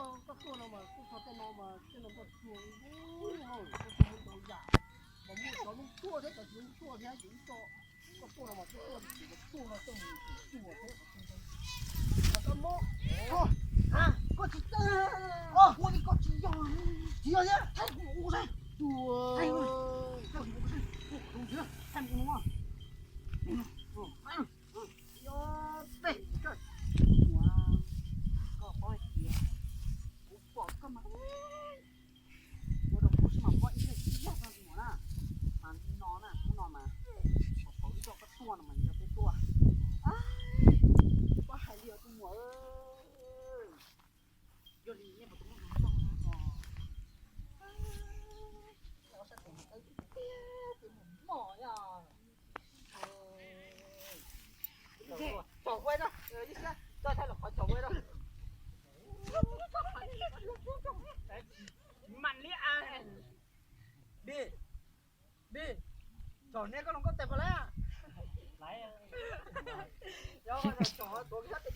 Koj tuaj no mas kuj txog tej no mas tej no koj tuaj, koj tuaj mus ntau yam, mas muaj cov lub tuaj thiab cov tsis lub tuaj thiab ces ib co. Koj tuaj no mas koj tuaj, koj tuaj no koj mus tuaj thiab. Koj mob, koj tsis txawj, ua li koj tsis yog, tsis yog thiab, thaij kuv ua saib, thaij kuv ua saib, thaij kuv ua saib. Yog peb koj, koj paub tias kuv pom koj mas ua rau kuv xwb mas muab ib leeg ib zaj no mus na. Mas no na, hnub no mas thaum ib co koj tuaj no mas yog peb tuaj. Koj hais li os tus muam. Yog li nej puas tau muaj tus txoj no, sab tes mas qawb tiag tiag, mos mos yog. Tsom ua no, ib sab tso thaij los qhov tsom ua no. Mam li a. Bi, Bi, tsom niag koj hluas nkauj tes puas lawm? Yog tsom tuav sab tes.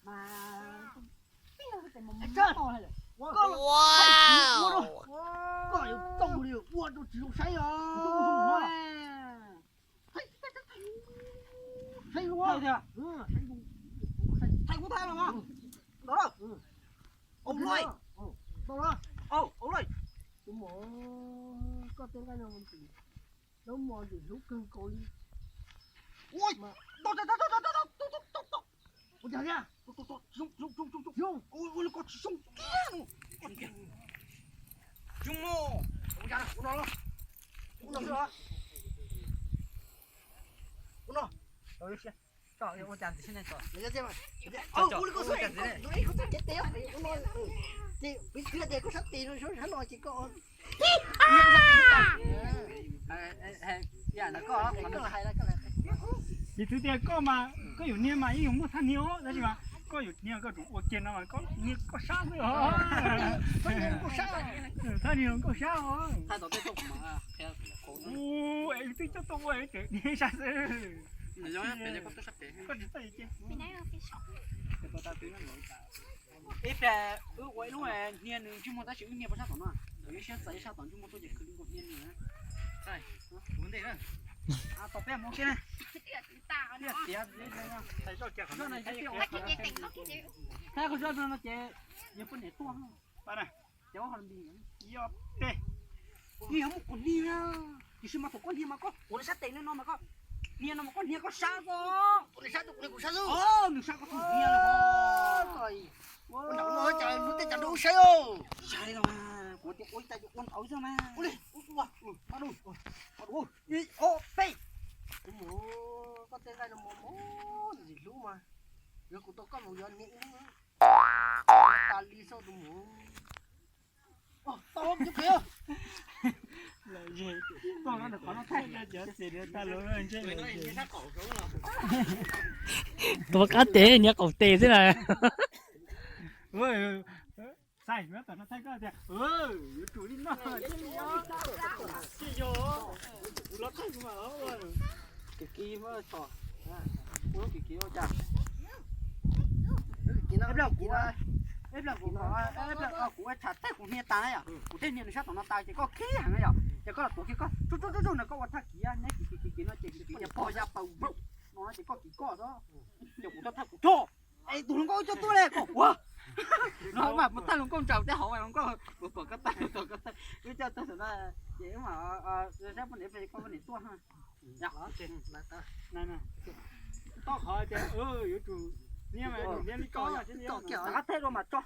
Mas koj yuav tau li ua rau tsis zoo saib os. Saib zoo, saib zoo, thaij kuv thaij los mas. Tau lawm. Au loj, au loj. Tus muam, koj tej nqaij no ntxim, lub mos ntxim hlub kawg nkaus li. Ua, tau, tau, tau, tau, tau, tau, tau, tau. Ua cas thiab? Zoo, zoo, zoo, zoo, zoo. Ua li koj tsis zoo kiag. Zoo mos. Ua cas, ua no los. Ua no xwb los. Ua no. Ua cas ntxim siab ne tso. Ua li koj xwb, ua cas ntxim ne. Ces piv txwv tias koj sab tes no, sab no ces koj Piv txwv tias koj mas koj yuav niag mas yeej yuav muaj thaj niag os, tab sis mas koj yuav niag koj tseem ua kiag no mas koj niag koj sab xwb os. Thaj niag nkauj sab os. Ub, es twb coj tuaj ua tseem niag sab xwb. Koj tsis txawj ces ib pliag wb ua ib lub niag nws ntsej muag tab sis wb niag pab sab tom no, wb siab txawv ib sab tom ntsej muag tuaj ces khwv li nkaus niag nws. Tom peb mus kiag na. Tiav tiav no ces yog poj niam tuaj. Ces ua ho li, niag muaj kuv niag, tiam sis mas thaum koj niag mas koj ua nws sab tes li no mas koj niag no mas koj niag koj sab os. Nws sab koj tug niag los. Ua nram no cas lub teb cas nrau saib os. Saib los mas kuv tias ua cas ua ntau xwb mas. Ua li, ua, ua, ua, ib, ob, peb. Tus muam, koj tej nqaij no mos mos ntxim hlub mas, yog kuv tau koj mus yuav niam ib hnub tas li xwb tus muam. Tau, tau, tau. Tuav qab tes niag qaum tes xwb na. Xais, tom no thaij koj tias yuav tsum li no. Yog, kuv los thaij kuv mas. Kiv kiv, ua lub kiv kiv ua cas. Ib pliag kuv, ib pliag kuv, ib pliag kuv ua tshav teb kuv hnia tas na yom, kuv tej hnia nws sab tom no tas ces koj khib heev na yom, ces koj los tuav kiag koj tsuj tsuj tsuj tsuj no koj ua thaj kiv neb kiv kiv kiv kiv no ces kiv kiv kiv pog ya paws npaum no ces koj kiv koj xwb, ces kuv tuaj thaj kuv tso. Es tus hluas nkauj coj tuaj le koj ua. No mas mus thaj hluas nkauj ntsaum tej hauv mas hluas nkauj ua kom koj tawg, kom koj tawg, wb coj tawg tam no ces wb mam saib poj niam pes koj poj niam tuaj ha. Tau qhov tias yuav tsum niaj mas niaj li koj, rov qab thaij dua mas tso.